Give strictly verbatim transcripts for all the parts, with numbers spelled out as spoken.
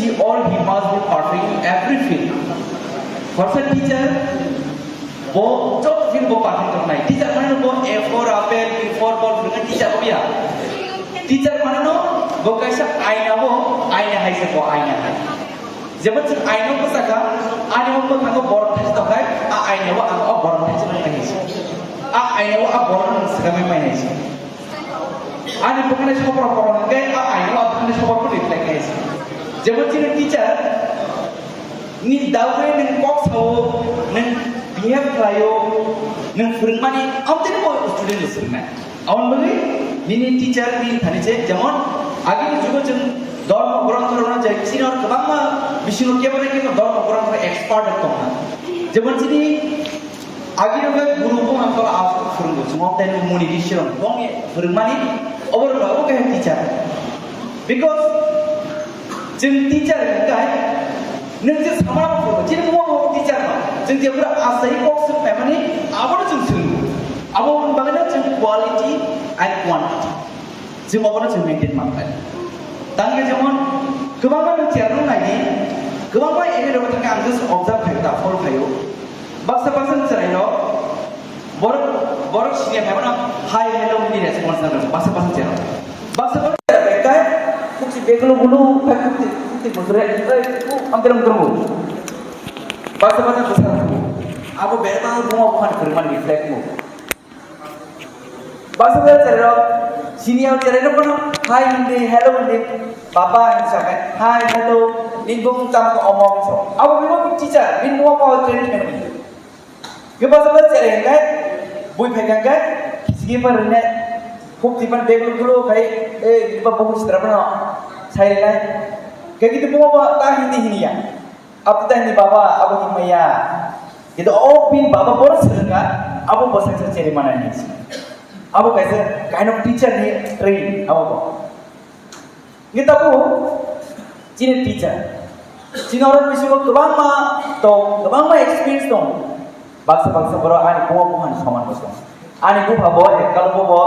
He or he must be perfect in every field. Khoroksa teacher bo joto field bo perfect tongnai. Teacher mane bo A for apple, B for ball phwrwngkha teacher bo ya. Teacher mane no bo kaisa aina bo, aina hai se bo aina hai. Jemon chwng aina bo saka, ani bo mwkhango borok thachi tongkhai, a aina bo ang o borok thachi tongkhai hai se. A aina bo a borok no swkangwi mai hai se. Ani bwkhani soborok borok hwnkhe a aina o bwkhani soborok reflect khai se. Jemon chini teacher ni dagwi nwng kok sao, nwng behave khlaio, nwng phwrwngmani amtwino bo student no swrwngnai. Aboni bagwi nini teacher nini thani se jemon agini jugo chwng dhormo grontho rokno je chini oro kwbangma bisingo kebo na kebo dhormo grontho expert rok tongkha. Jemon chini Agini hwnkhe guru buphang tola aswk phwrwngo, chwng tei muni bisingo bongni phwrwngmani obo rwngma obo kaisa teacher. Because chwng teacher hwnkhe nwng je sama phwrwngo, chini mungbo teacher no. Chwng je pura asai kok swk paimani abono chwng swrwngo. Abo wngmani bagwino chwng quality and quantity. Chwng obono chwng maintain mankha. Tangkhe jemon kwbangma nwng chair rok naidi, kwbangma area rok thangkhe ang just observe khaio, ta follow khaio. Baksa baksa chwrairok borok, borok sini khaimano hi hello ni response nangkha baksa baksa chwrairok. Baksa baksa chwrairok khe khukchi beglu bulu khai khukchi, khukchi musure, ei, ku, amterong terong. Baksa baksa bwsa abo berma buma buhan khurman reflect mu. Baksa baksa chwrairok senior chwrairok bono hi hindi, hello hindi, papa hindi sakai, hi, hello, nini bumung tamo khe omo omo so. Abo bini teacher, bini buma power training khaimani. Khe baksa baksa chwrai hwnkhe bui phai kha hwnkhe sigi phan rwne huk twi phan bag luk luk khai, ei, bini bumung sitra phano sai rwnai. Khe kintu buma bo ta hindi hiniya. Abo ta hindi baba, abo hinmaya. Kintu o bini baba bono swrwngkha, abo bwsaksa chwrai manani. Abo kaisa kind of teacher ni train abo bo. Hingke tabuk chini teacher, chini oro bisingo kwbangma tong, kwbangma experience tong. Baksa baksa borok ani buma buphani soman bo tong. Ani bupha bo ektal bo bo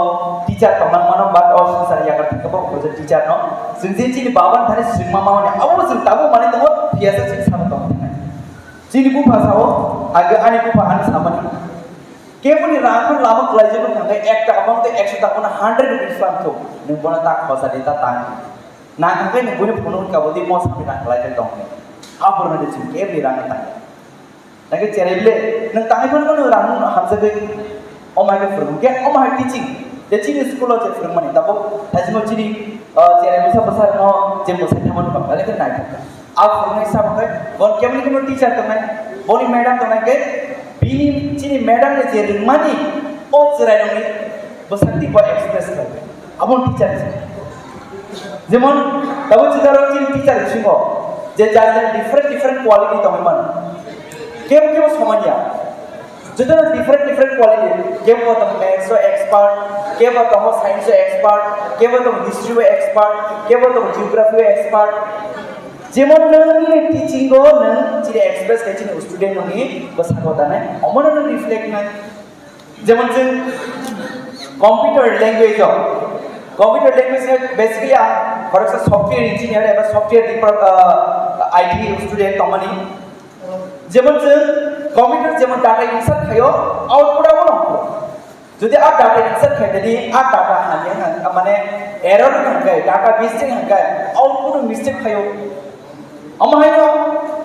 teacher tongna mano, but o swngchar yakar thangkhe bo bo teacher no. Chwng je chini baba ni thani swrwngma mamani abo bo chwng tabuk manwi tongo, phiyasa chini sabo tong thangkhe. Chini bupha sao, age ani bupha ani samani. Keboni rang phano lama kwlaijak wngkha hwnkhe ek taka phano tei ekso taka phano hundred rupees phano thung, nwng bono ta khosa di, ta tang di. Nang hwnkhe nwng buini phone hwnka bo di mo samani rang kwlaijak tong hwnwi. Aphuru hwnwi chwng keboni rang tang. Hwnkhe cherai bile nwng tangwi phano bono rang hamjagwi omo hai khe phwrwng khe omo hai teaching. Tei chini school o je phwrwngmani tabuk thaisimo chini, ah, cherai bwsa bwsa rokno je mwsai thamani bangkha le khe naithok kha. A phwrwngnai sabo khe, bo kemni kemni teacher tongnai, boni madam tongnai khe, bini chini madam ni je rwngmani, o chwrairokni bwsakti bo express khlai. Abo teacher se. Jemon, tabuk chwng aro chini teacher bisingo, je jani jani different different quality tongwi mano. Kebo kebo somanya. Jotono different different quality. Kebo tong maths o expert, kebo tong science o expert, kebo tong history o expert, kebo tong geography o expert. Jemon nwng nini teaching o nwng chini express khai chini student nokni bwskango danai, omono nwng reflect nai. Jemon chwng computer language o, computer language khe basically ang khoroksa software engineer eba software depart-, ah, I T student tongmani. Jemon chwng computer jemon data insert khaio, output abo nangkho. Jodi a data insert khaidani, a data hamya hang, mane error hangkai, data missing hangkai, output mistake khaio. Omo haino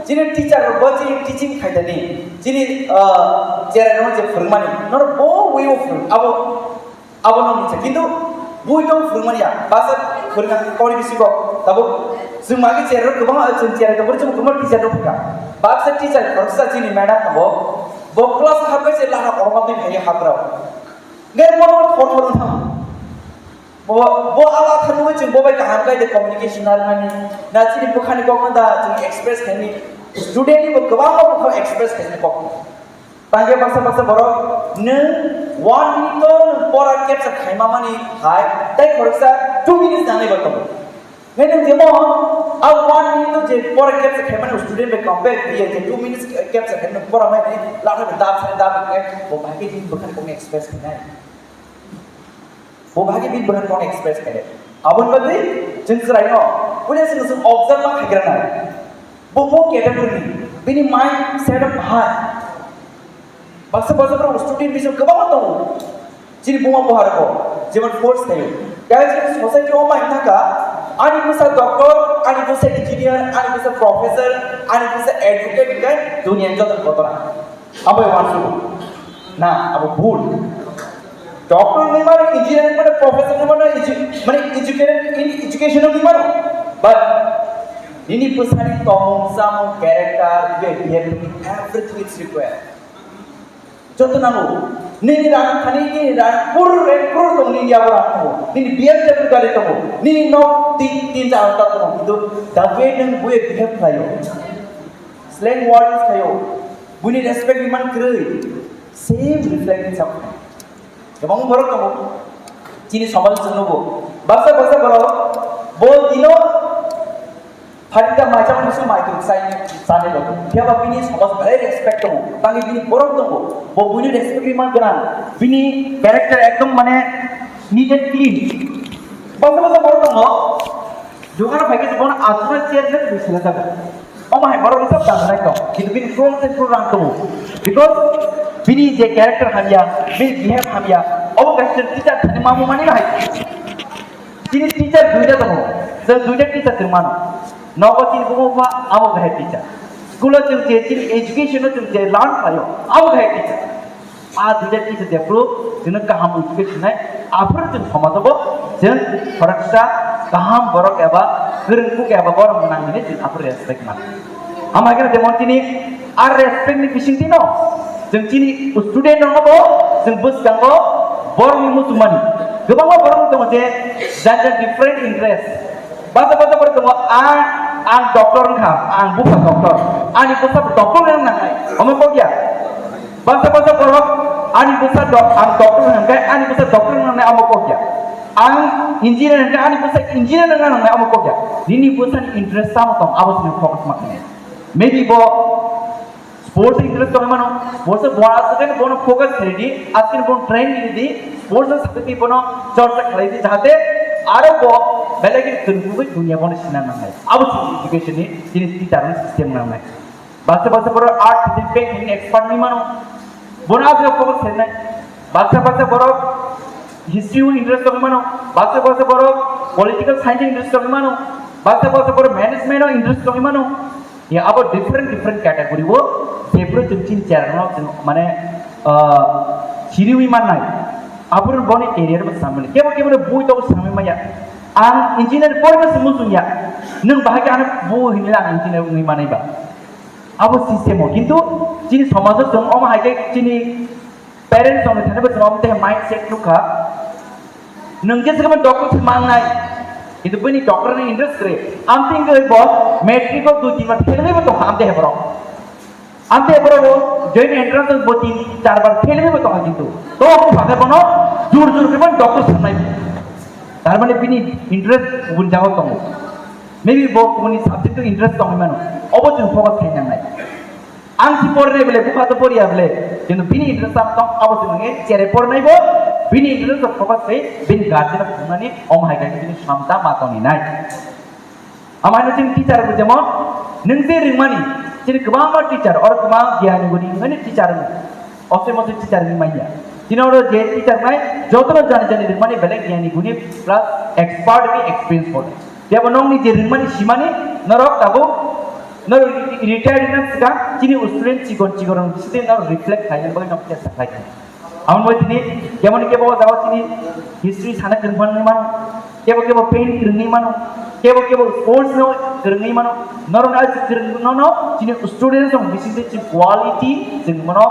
chini teacher rok bo chini teaching khaidani, chini, ah, cherai rok je phwrwngmani, noro bo way of phwrwng, abo Abo no mungsa, kintu bui tong phwrwngmani ya, baksa phwrwngkha kori bisingo, tabuk chwng magi chair rok kwbangma, chwng chair rok kwbangma teacher rok phwrwngkha. Baksa teacher khoroksa chini madam tongo, bo class habbai se lahar orma twi phaiya haprao. Ngai mono thor thor wng thang. Bo, bo ala thangwi chwng bo bai kaham khlai de communication narwknani. Na chini bwkhani kokno da chwng express khaini. Student ni bo kwbangma bwkha express khaini kok. Tangke baksa baksa borok nwng one minute o nwng pora capture khaima mani hai, tei khoroksa two minutes nangnai bo tongo. Nai nwng jemon a one minute o je pora capture khaimani student bai compare khlaiya je two minutes capture khaimani pora mai ni latha bai dap sani dap khe bo bahai khe bini bwkhani kokno express khainai. Bo bahai khe bini bwkhani kokno express khainai. Aboni bagwi chwng chwraino puila chwng chwng observe ma khaigranai. Bo bo category ni, bini mind setup hai. Baksa baksa borok student bising kwbangma tongo. Chini buma buharok, jemon force thaio. Guys, chini society o mai thangkha, ani bwsa doctor, ani bwsa engineer, ani bwsa professor, ani bwsa advocate, hinkhe duniani joto kotora. Abo yang masuk. Na, abo bul. Doctor ni mana, engineer ni mana, professor ni mana, edu-, mana educated in education ni mana. But nini bwsani tongmung, samung, character, behavior, everything is required. Joto nango. Nini rang thani, nini rang pur rang pur tong, nini abo rang tongo. Nini B M W gari tongo. Nini nok tin, tin char ta tongo. Kintu the way nang bui behave khlaio. Slang words khlaio. Buini respect ni man kwrwi. Same reflect in someone. Kwbang borok tongo. Chini somaj chwng nugo. Baksa baksa borok bo dino pharita maijak musu maitu sai sani lo. Phiya ba bini somaj belai respect tongo. Tangwi bini borok tongo. Bo buini respect ni man gwnang. Bini character ekdom mane neat and clean. Baksa baksa borok tongo. Dukano phaikhe bono asura chair se twi sila jago. Omo hai borok rok sab dam nai tong. Kintu bini cruel se cruel rang tongo. Because bini je character hamya, bini behave hamya, obo kaisa teacher thani mamu mani hai. Chini teacher duita tongo. Je duita teacher chwng mano. Nogo chini buma bupha abo kahai teacher. School o chwng je chini education o chwng je learn khlaio, abo kahai teacher. A duita kisa jephru chwngno kaham education nai, aphuru chwng somajobo chwng khoroksa kaham borok eba kwrwngkuk eba borok mwnang hinwi chwng aphuru respect mano. Ama khe jemon chini a respect ni bisingtwi no chwng chini student rokno bo chwng bwskango borokni muchungmani. Kwbangma borok tongo je jang jang different interest. Basa basa borok tongo, ang, ang doctor wngkha, ang bupha doctor, ani bwsa doctor wng nangnai, omo kok ya? Basa basa borok, ani bwsa doc-, ang doctor wng nangnai, ani bwsa doctor wng nangnai, omo kok ya? Ang engineer wngkha, ani bwsa engineer wng nangnai, omo kok ya? Nini bwsani interest tamo tong, abo sini focus ma khainai. Maybe bo sports interest tongwi mano, sports bo aswk khe bono focus khlai di, aswk khe bono train di, sports sakti bono chorcha khlai di, jahate aro bo belai khe chwng nugwi dunia bono sina nangnai. Abo chini education ni, chini teacher ni system nangnai. Baksa baksa borok art ni painting expert ni mano, bono aswk focus khlainai. Baksa baksa borok history o interest tongwi mano, baksa baksa borok political science interest tongwi mano, baksa baksa borok management o interest tongwi mano. Ya, abo different different category o, jephru chwng chini chera no chwng mane, ah, siriwi mannai. Aphuru boni career bo samani. Kebo kebo no bui to samwi maya. Ang engineer porma se muchung ya. Nwng bahai khe ano bui hinwi ang engineer wngwi manai ba. Abo system o. Kintu chini somajo chwng omo hai khe chini parents rokni thani bo chwng omo tei mindset nukha. Nwng je swkang doctor se mangnai, kintu bini doctor ni interest kwrwi. Amtwi wngwi bo matric o dui tin bar fail wngwi bo tongkha, amtwi hai borok. Amtwi hai borok bo joint entrance bo tin char bar fail wngwi bo tongkha, kintu to bini bagwi bono jur jur khe bono doctor sanai. Tar mane bini interest bun jagao tongo. Maybe bo kubuni subject o interest tongwi mano. Obo chwng focus khai nangnai. Ang si porinai bole, bupha to poriya bole, kintu bini interest ang tong, abo se nangkhe chere porinai bo, bini interest rok focus khai, bini guardian rok phungnani, omo hai khe bini samta ma tongni nai. Amai no chini teacher bo jemon, nwng je ringmani, chini kwbangma teacher, oro kwbang giyani guni, nwngani teacher wng, osoi mosoi teacher wngwi manya. Chini oro je teacher nai, jotono jani jani ringmani belai giyani guni plus expert wngwi experience bo. Jebo nokni je ringmani simani, norok tabuk Norok retire wngna swkang chini student chikon chikon rok bisingtwi norok reflect khlaina bagwi norok chesta khlai kha. Amo bai tini jemon kebo o jaga chini history sana kwrwngmani mano, kebo kebo paint kwrwngwi mano, kebo kebo sports no kwrwngwi mano, norok no aji kwrwng no no chini student rok bisingtwi chini quality chwng mano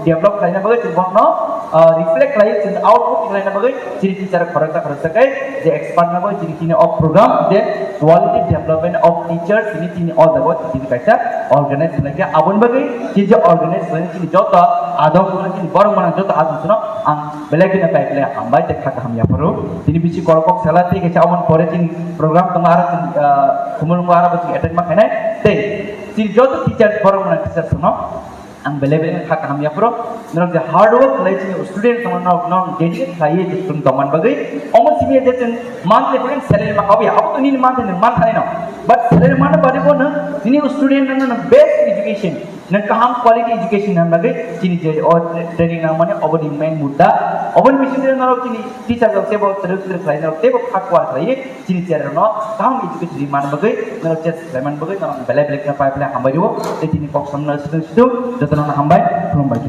develop khlaina bagwi chwng bono, ah, reflect khlai chwng output khlaina bagwi chini teacher khoroksa khoroksa khe je expert no bagwi chini chini o program je Quality development of teachers hini chini o jaga o chini kaisa organize khlai kha. Aboni bagwi chini je organize khlai chini joto adong chini borok manang joto adong chini ang belai kheno bai belai hambai tei kha kaham yapharo. Chini bisi korokok sala tei kaisa aboni pore chini program tongo aro chini, ah, khumulwngo aro bo chini attend ma khainai tei chini joto teachers borok manang teachers no Ang belai belai kha kaham yaphuru norok je hard work khlai chini student tongno norok norok dedicate khlai je student tongman bagwi omo simi je chwng monthly payment salary ma kawi abo to nini monthly nang man thani no, but salary mano badi bo nang nini student nang nang best education nang kaham quality education nang bagwi chini je o training nang mani obo ni main mudda. Obo ni bisingtwi norok chini teacher rok tebo training khlai norok tebo khak kwar khlai chini chair no kaham education ri man bagwi norok chest khlai man bagwi norok belai belai khe pai belai hambai rio. Tei chini kok samna situ situ jotono hambai khulumbai.